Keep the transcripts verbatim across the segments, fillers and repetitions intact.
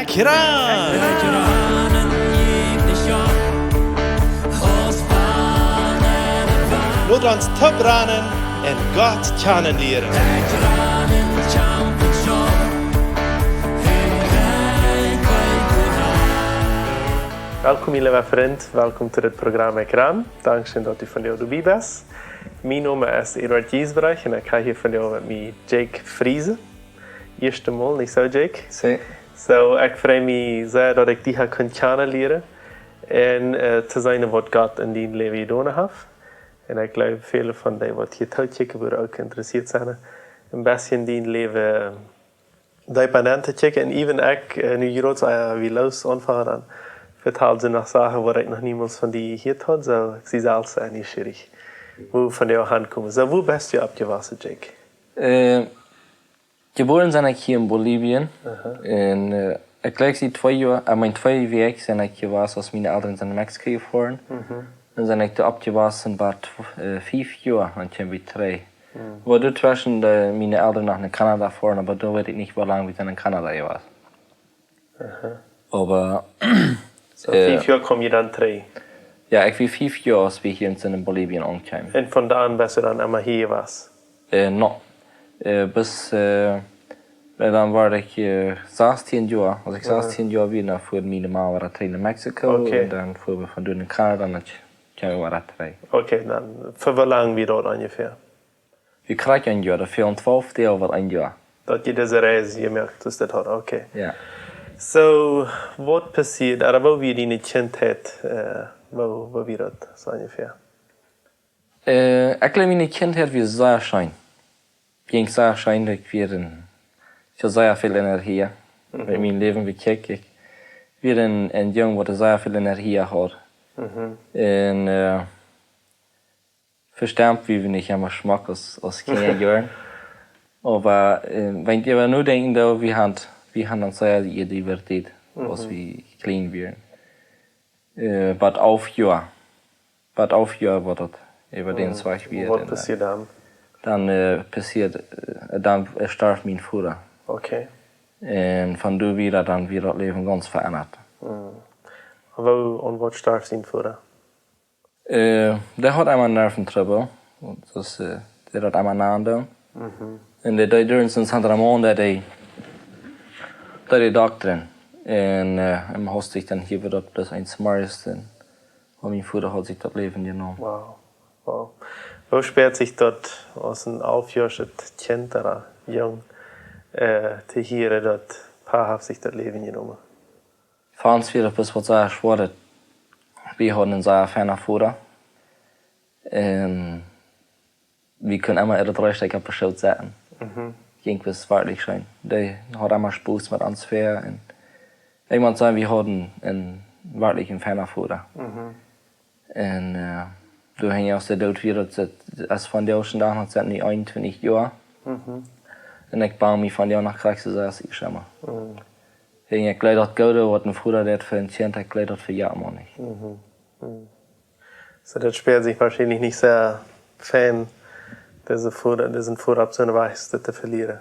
Kran! Lot ons toop ranen un Gott kjanen lieren. Welkom, mien leewa Frint. Welkom to dit Programm Ekran. Dankscheen, daut du vondoag doabie best. Mien Nomen es Eduard Giesbrecht un ekj hab hia vondoag met mie Jake Friesen. Ieeschte Mol, nich soo, Jake? Sí. Soo, ekj frei mie sea, daut ekj die hab kunt kjanen lieren un, eh, to seenen, waut Gott en dien Läwen jedonen haft. Un ekj jleew, väle von dee, waut hia tookjikjen, wudden uk interessieet sennen, een bät dien Läwen deepa nenn to kjikjen. Un even ekj, eh, nu jrod, eh, wie loos aunfangen, dan vetald see noch Sachen, waut ekj noch niemols von die jehieet haud. Soo, ekj sie selfst sea nieschierich, wua von die aunkomen. Soo, wua best du oppjewossen, Jake? Eh, jebuaren sie ekj hia en Bolivien. Aha. Un, eh, ekj jleew, sie twee Joa, eh, mien twee Wäakj sie ekj hia jewast, aus miene Elren sent no Mexiko jefoaren. Mhm. Dan sie ekj doa oppjewossen bat, eh, fief Joa, dan kjeem wie trigj. Mhm. Oba doatweschen, eh, miene Elren noch no Kanada foaren, oba doa weet ekj nich, woo lang wie dan en Kanada jewast. Aha. Oba, soo, eh, fief Joa kjeem jie dan trigj? Jo, ekj wia fief Joa, aus wie hia en Bolivien aunkjeemen. Un von doa aun best du dan emma hia jewast? Eh, no. Eh, bat, eh, eh, dan wia ekj, eh, sastieen Joa. Aus ekj, aha, sastieen Joa wia, dan fua miene Mame wada trigj no Mexiko. Okay. Un dan fua wie von doa no Kanada, dan kjeem wie wada trigj. Okay, dan, fa woo lang wia daut onjefäa? Wie kjrieejen een Joa, doa fälen twalf Doag bat een Joa. Daut jie dise Reis jemoakt, daut daut haud, okay. Jo. Soo, waut passieed, ooda woo wia diene Kjintheit, eh, woo, woo wia daut, soo onjefäa? Eh, ekj jleew, miene Kjintheit wia sea scheen. Jinkj sea scheen, ekj wia een, ekj haud sea väl Energie. Mhm. Wan ekj mien Läwen bekjikj, ekj wia een, een Jung, waut sea väl Energie haud. Mhm. Un, eh, vestonen wia wie nich emma schmock aus, aus Kjinja wieren. Oba, eh, wan ekj äwa nu denkj, dan, wie haben, wie haben ons sea jedevertiet, aus, mhm, wie kjlien wieren. Eh, bat alf Joa. Bat alf Joa wia daut, äwa dän, mhm, Wajch wia. Waut passieed dan? Dan, eh, passieed, eh, dan, eh, storf mien Voda. Okay. Un von doa wieda, dan wia daut Läwen gaunz veendat. Mhm. Woo, un waut storf sien Voda? Eh, dee haud emma Nerventrubbel. Daut, eh, dee haud emma Naden. Mhm. Un dee, dee deed en San Ramón, dee, dee, dee deed Dokta. Un, eh, em haud sikj dan hia wada daut bloos eent Morjes, un, un mien Voda haud sikj daut Läwen jenomen. Wow. Wow. Woo spieet sikj daut, aus een alfjoaschet Kjint ooda Jung, eh, to hieren, daut Pa haft sikj daut Läwen jenomen? Fa ons wia daut bloos waut sea schwoa. Wie hauden een sea feina Voda. Un wie kunnen emma äare dree Stekj opp dän Schoot setten. Mhm. Jinkj bloos werkjlich scheen. Dee haud emma Spos met ons Fäa. Un ekj mott sajen, wie hauden een werkjlich een feina Voda. Mhm. Un, eh, doa hinjen, aus dee doot wia, daut es, es vondoag dän Dach noch, sent nu eenuntwintich Joa. Mhm. Un ekj bang mie vondoag noch krakjt soo aus ieescht emol. Mhm. Un ekj jleew, daut Goode, waut een Voda deed fa een Kjint, ekj jleew, daut vejät eena nich. Mhm. Mhm. Soo, daut spieet sikj woarschienlich nich sea fein, dise Voda, disen Voda opp soone Wies to velieren.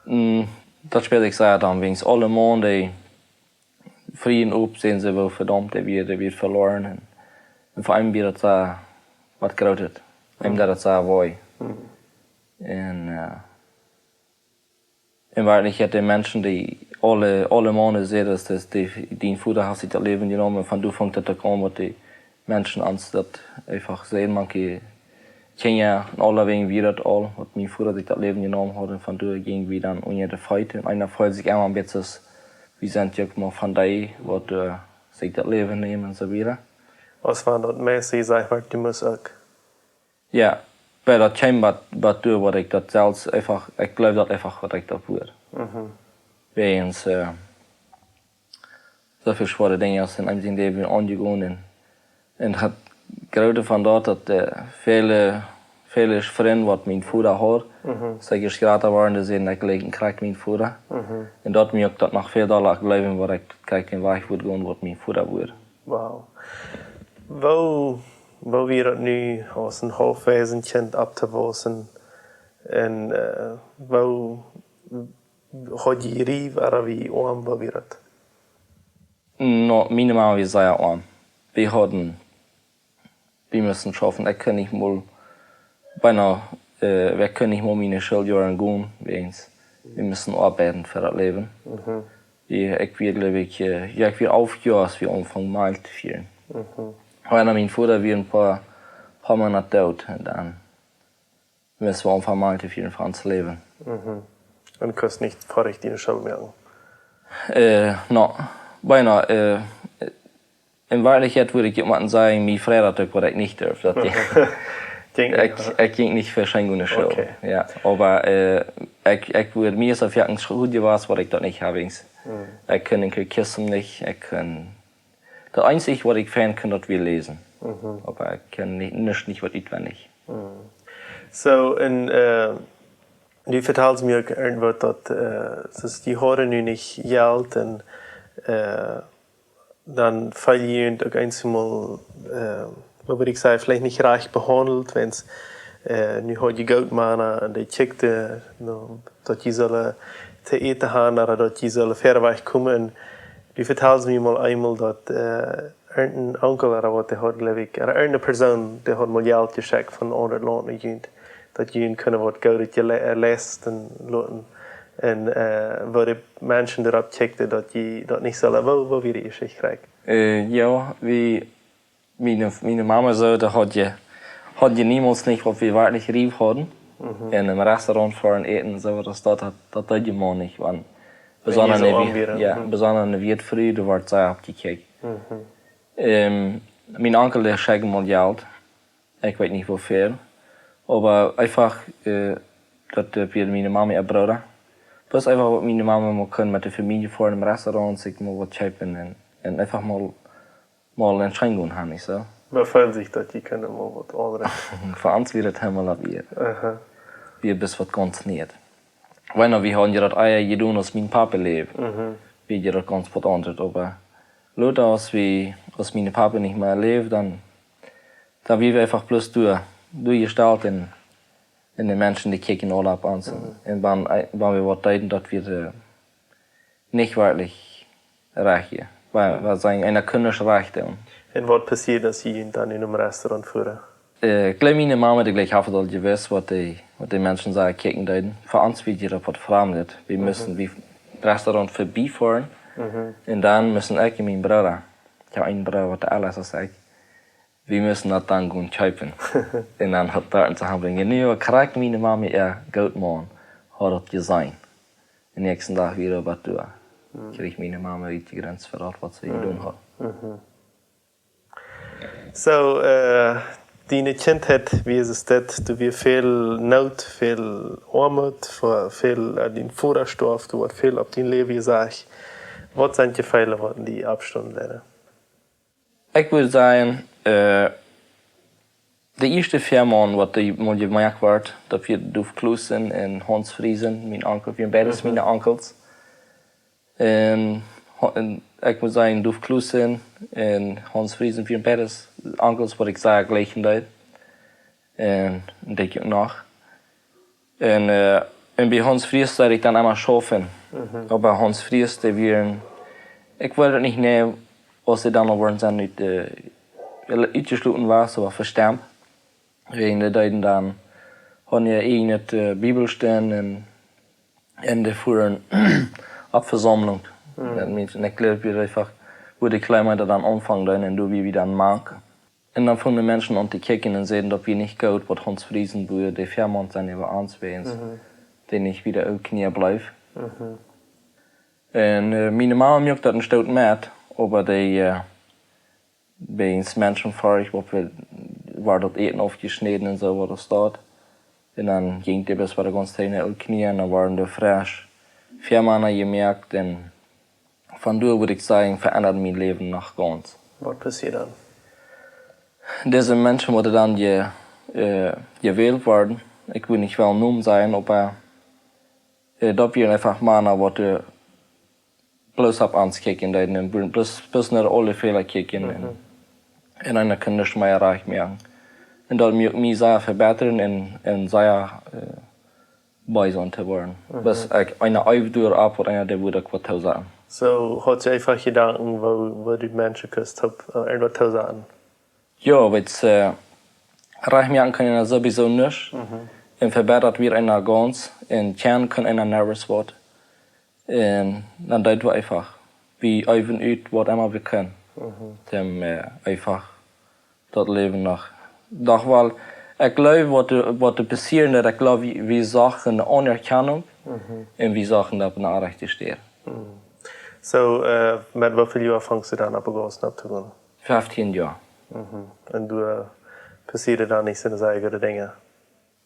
Mm, daut spieet sikj sea dan, wiels aule Maun, dee Frind opp, säden see, woo vedaumt dee wia, dee wia veloaren. Un, un fa eenem wia daut sea waut Grootet. Eenem, mhm, deed daut sea wee. Mhm. Un, eh, en Woarheit, ekj haud dee Menschen, dee aule, aule Maun säden, daut, daut dee, dien Voda haft sikj daut Läwen jenomen. Von doa funk daut uk aun, waut dee Menschen ons daut eefach säden, mank Kjinja, un aulawäajen wia daut aul, waut mien Voda sikj daut Läwen jenomen haud, un von doa jinjen wie dan unja de Feet, un eena feeld sikj emma een bät, wie sent uk mau von dee, waut, eh, sikj daut Läwen nämen un soo wieda. Aus wan daut meist, saj ekj, du must uk. Jo, oba daut kjeem waut, waut doa, waut ekj daut selfst eefach, ekj jleew daut eefach, waut ekj daut wia. Mhm. Wäajens, eh, soo väl schwoare Dinja aus en eenem sien Läwen aunjegonen. Un, un daut Groote von daut, daut, eh, väle, väle Frind, waut mien Voda haud, mhm, sent ieescht jrata worden, dee säden, ekj jlikj krakjt mienen Voda. Mhm. Un daut muak daut noch väl dolla jleewen, waut ekj krakjt dän Wajch wudd gonen, waut mien Voda wia. Wow. Woo, woo wia daut nu, aus een haulfwieset Kjint opptowaussen? Un, eh, woo, haud jie rikj ooda wia jie oam, woo wia daut? No, miene Mama wia sea oam. Wie hauden, wie musten schaufen. Ekj kunn nich mol, beena, äh, ekj kunn nich mol miene Schooljoaren gonen, wäajens wie musten oabeiden fa daut Läwen. Wie, ekj wia, jleew ekj, äh, jo, ekj wia alf Joa, aus wie aunfungen Malkj to fieren. Oba mien Voda wia een poa, poa Moonat doot un dan musten wie aunfungen Malkj to fieren fa ons Läwen. Un kunst nich foadich diene School moaken. Äh, no, beena, äh, en Werkjlichkjeit wudd ekj motten sajen, mie freid daut uk, waut ekj nich durf. Daut ekj, ekj jinkj nich fa School no School. Okay. Jo, oba, äh, ekj, ekj wudd, mie es daut werkjlich goot jewast, waut ekj daut nich hab, wäajens ekj kunn en Kjistje nich, ekj kunn, daut eensje, waut ekj fein kunn, daut wia läsen. Oba ekj kunn nich, nuscht nich waut utwendich. Soo, un, äh, du vetalst mie uk irjentwaut daut, äh, daut dee hauden nu nich Jelt un, äh, dan feeld jie junt uk eensjemol, äh, waut wudd ekj sajen, veleicht nich rajcht behaundelt, wäajens, äh, nu haud jie goode Mana un dee kjikjten, no, daut jie sullen to äten haben, ooda daut jie sullen wieda wajch komen. Un du vetalst mie mol eemol daut, äh, irjenteen Onkel ooda waut, dee haud, jleew ekj, ooda irjenteene Persoon, dee haud mol Jelt jeschekjt von aundret Launt no junt, daut jie kunnen waut Goodet jele-, äh, leisten loten. Un, äh, woo dee Menschen doaropp kjikjten, daut jie daut nich sullen, woo, woo wia dee Jeschicht krakjt? Äh, jo, wie, miene, miene Mama soo, dee haud je, haud je niemols nich, waut wie werkjlich riew hauden. En een Restaurant foaren äten, soo waut, daut, daut, daut deed je mau nich, wan, Wan jie soo oam wieren. Jo, besonda ne Wieetfru, doa wort sea oppjekjikjt. Ähm, mien Onkel, dee schekjt mol Jelt. Ekj weet nich woo väl. Oba eefach, äh, daut, äh, wia miene Mama äa Brooda. Bloos eefach waut miene Mama mol kunn met de Famielje foaren em Restaurant, sikj mol waut kjeepen un, un eefach mol, mol en Scheengonen han, nich soo? Mea feeld sikj daut jie kunnen mol waut aundret. Fa ons wia daut himmel opp Ieed. Wia bloos waut gaunz Nieet. Wan wie hauden je daut ea jedonen aus mien Papa läwd. Wia je daut gaunz waut aundret, oba lota aus wie, aus mien Papa nich mea läwd, dan, dan wia wie eefach bloos doa, doa jestalt un, un de Menschen, dee kjikjten aula opp ons. Un, un wan, wan wie waut deeden, daut wia, äh, nich werkjlich rajcht je. Wan, wan sajen, eena kunn nich rajcht doonen. Un waut passieed, aus jie dan en een Restaurant fuaren? Äh, ekj jleew, miene Mama haud jlikj haft aul jewist, waut dee, waut dee Menschen soo kjikjen deeden. Fa ons wia daut waut Framdet. Wie musten, wie Restaurant verbie foaren. Un dan musten ekj un mien Brooda, jo, een Brooda, waut ella es aus ekj, wie musten daut dan gonen kjeepen. Un dan daut doa en to han brinjen. Nu, krakjt miene Mama äa Gootmaun haud daut jeseenen. Un näakjsten Dach wia daut doa. Kjrieech miene Mama utjegrinst fa daut, waut see jedonen haud. Soo, äh, diene Kjintheit, woo es daut? Doa wia väl Noot, väl Oamoot, ve-, väl, äh, dien Voda storf, doa wort väl opp dien Läwen jesajcht. Waut sent Jefeele, waut die oppstunden leeten? Ekj wudd sajen, äh, de ieeschte Fäamaun, waut doa mol jemoakt wort, daut wia Duf Klussen un Hauns Friesen, mien Onkel, wia beides miene Onkels. Un, un ekj mott sajen, Duf Klussen un Hauns Friesen wieren beides Onkels, waut ekj sea jlikjen deed. Un, un deed ekj noch. Un, äh, un bie Hauns Friesen deed ekj dan emma schaufen. Oba Hauns Friesen, dee wieren, ekj weet daut nich, nä, aus dee dan aul worden sent ut, äh, utjeschloten wia, oba vestemmt. Wäajen dee deeden dan, hauden je ieejne, äh, Bibelstund un, un dee fuaren opp Vesaumlunk. Daut meent, un ekj jleew, wia eefach, wua dee kjlien mea dan aunfungen deeden un doa wia wie dan mank. Un dan fungen de Menschen aun to kjikjen un säden, daut wia nich goot, waut Hauns Friesen wia, dee Fäamaun sent äwa ons wäajens, dee nich wieda opp Kjnie bleef. Un, äh, miene Mama muak daut een Stoot met, oba dee, äh, bie ons Menschen foaren, waut wie, wort daut Äten aufjeschnäden un soo, waut daut steit. Un dan jinkj dee bloos wada gaunz trigj no Kjnie un dan worden doa fresch Fäamaun jemoakt un von doa, wudd ekj sajen, veendad mien Läwen noch gaunz. Waut passieed dan? Dise Menschen, waut dan je, äh, jewält worden, ekj wudd nich wellen Nomen sajen, oba, äh, daut wieren eefach Mana, waut, äh, bloos opp ons kjikjen deeden un bloos, bloos no aule Fäla kjikjen un, un eena kunn nuscht mea rajcht moaken. Un daut muak mie sea vebitren un, un sea, äh, bees aun to woaren. Bat ekj eena Eew doaropp, waut eena dee wudd uk waut to sajen. So, haud see eefach Jedanken, woo, woo du Menschen kust, äh, irjentwaut to sajen? Jo, wiels, äh, rajcht moaken kaun eena sowieso nuscht. Un vebätat wia eena gaunz. Un kjennen kaun eena niemols waut. Un dan deed wie eefach. Wie eewen ut waut emma wie kunnen. Om, äh, eefach daut Läwen noch. Doch wiels, ekj jleew, waut doa, waut doa passieren deed, ekj jleew, wie, wie sochten Aunerkjanunk. Un wie sochten daut opp eene rajchte Städ. So, äh, met woo väl Joa fungst du dan opp de Gaussen opptogonen? Feftieen Joa. Un doa, äh, passieeden dan nich soone sea goode Dinja?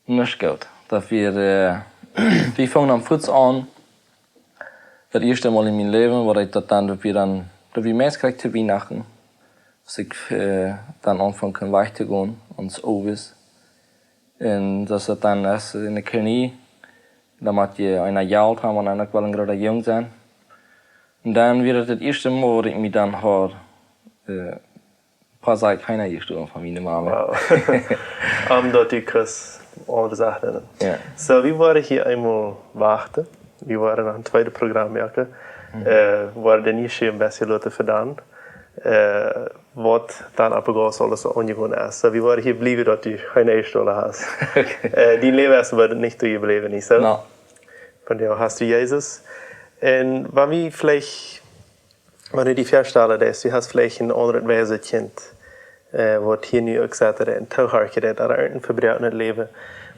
Nich goot. Daut wia, äh, wie fungen dan fuaz aun, daut ieeschte Mol en mien Läwen, waut ekj daut dan, daut wia dan, daut wia meist krakjt to Wienachten, aus ekj, äh, dan aunfunk wajch to gonen, ons Owes. Un daut daut dan es en de Kolonie, dan mott eena Jelt haben, wan eena uk woll een groota Jung sennen. Un dan wia daut daut ieeschte Mol, waut ekj mie dan haud, äh, poa Sachen jestolen von miene Mame. Wow. Om daut du kust aul de Sachen. Jo. So, wie woaren hia eemol wachten. Wie woaren noch een tweedet Programm moaken. Mhm. Äh, woaren de Nische een bät loten vedoawen. Äh, waut dan opp de Gauss aules aunjegonen es. So, wie woaren hia bliewen, daut du kjeene Ieestool hast. Okay. Äh, dien Läwen es oba nich doa jebläwen, nich soo? No. Vondoag hast du Jesus. Un wan wie veleicht, wan du die väastalen deist, du hast veleicht een aundret Weisen Kjint, äh, waut hia nu uk sett, ooda een Toohorcha, ooda een vebroakenet Läwen.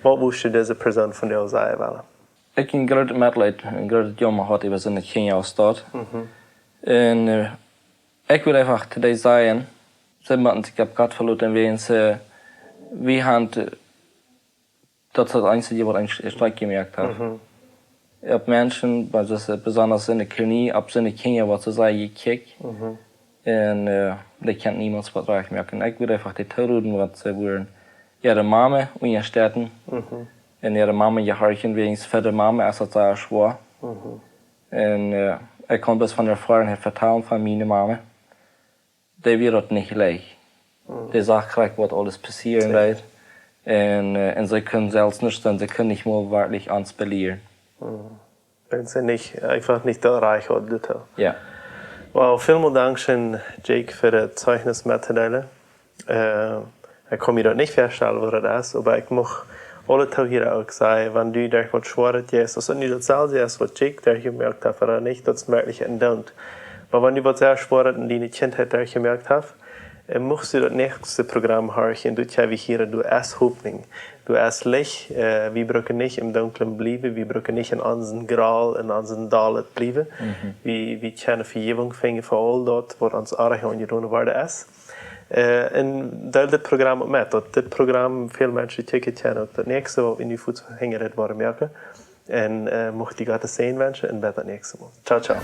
Waut wurscht du dise Persoon vondoag sajen wellen? Ekj hab een grootet Metleet, een grootet Jamma jehaut äwa soone Kjinja aus daut. Mhm. Un, äh, ekj well eefach to dee sajen, see motten sikj opp Gott veloten, wiels, äh, wie haben, äh, daut es daut eensje, waut een St-, Stoot jemoakt haft. Mhm. Opp Menschen, oba daut es, äh, besonda enne Kolonie, opp soone Kjinja, waut see sajen, jekjikjt. Mhm. Un, äh, dee kaun niemols waut rajcht moaken. Ekj well eefach dee toroden, waut see wellen äare Mame unjastetten. Mhm. Un äare Mame jehorchen, wiels fa de Mame es daut sea schwoa. Mhm. Un, äh, ekj kaun bloos von Erfoarunk vetalen von miene Mame. Dee wia daut nich leicht. Mhm. Dee sach krakjt, waut aules passieren deed. Un, äh, un see kunn selfst nuscht doonen, see kunn nich mol werkjlich ons belieren. Mhm. Wiels see nich, eefach nich daut Rajcht haud doatoo. Jo. Wow, välmol dankscheen, Jake, fa daut Zeichnis mettodeelen. Äh, ekj kaun mie daut nich väastalen, waut daut es, oba ekj mucht aule Toohiera uk sajen, wan du derch waut Schwoaret jeist, aus daut nu daut selwje es, waut Jake derchjemoakt haft ooda nich, daut es werkjlich een Doont. Oba wan du waut sea Schwoaret en diene Kjintheit derchjemoakt hast, äh, muchst du daut näakjste Programm horchen, doa kjenn wie hieren, doa es Hopninj. Doa es Licht, äh, wie brucken nich em Dunklen bliewen, wie brucken nich en onsen Grol, en onsen Dolet bliewen. Mhm. Wie, wie kjennen Vejäwunk finjen fa aul daut, waut ons oajch aunjedonen worden es. Äh, un deel dit Programm uk met, daut dit Programm väl Menschen kjikjen kjennen, uk daut näakjste, waut wie nu fa hinjaren woaren moaken. Un, äh, mucht die Gott dän Säajen wenschen un bat daut näakjste Mol. Ciao, ciao.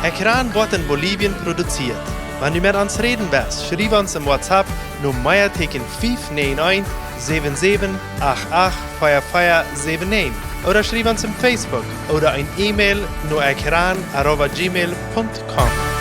Ekjran woat en Bolivien produzieet. Wan du met ons räden west, schriew ons em WhatsApp no Meatieekjen fief näajen eent, säwen säwen, acht acht, vea vea säwen näajen. Ooda schriew ons em Facebook ooda een E-Mail no ekjran arroba gmail punkt com.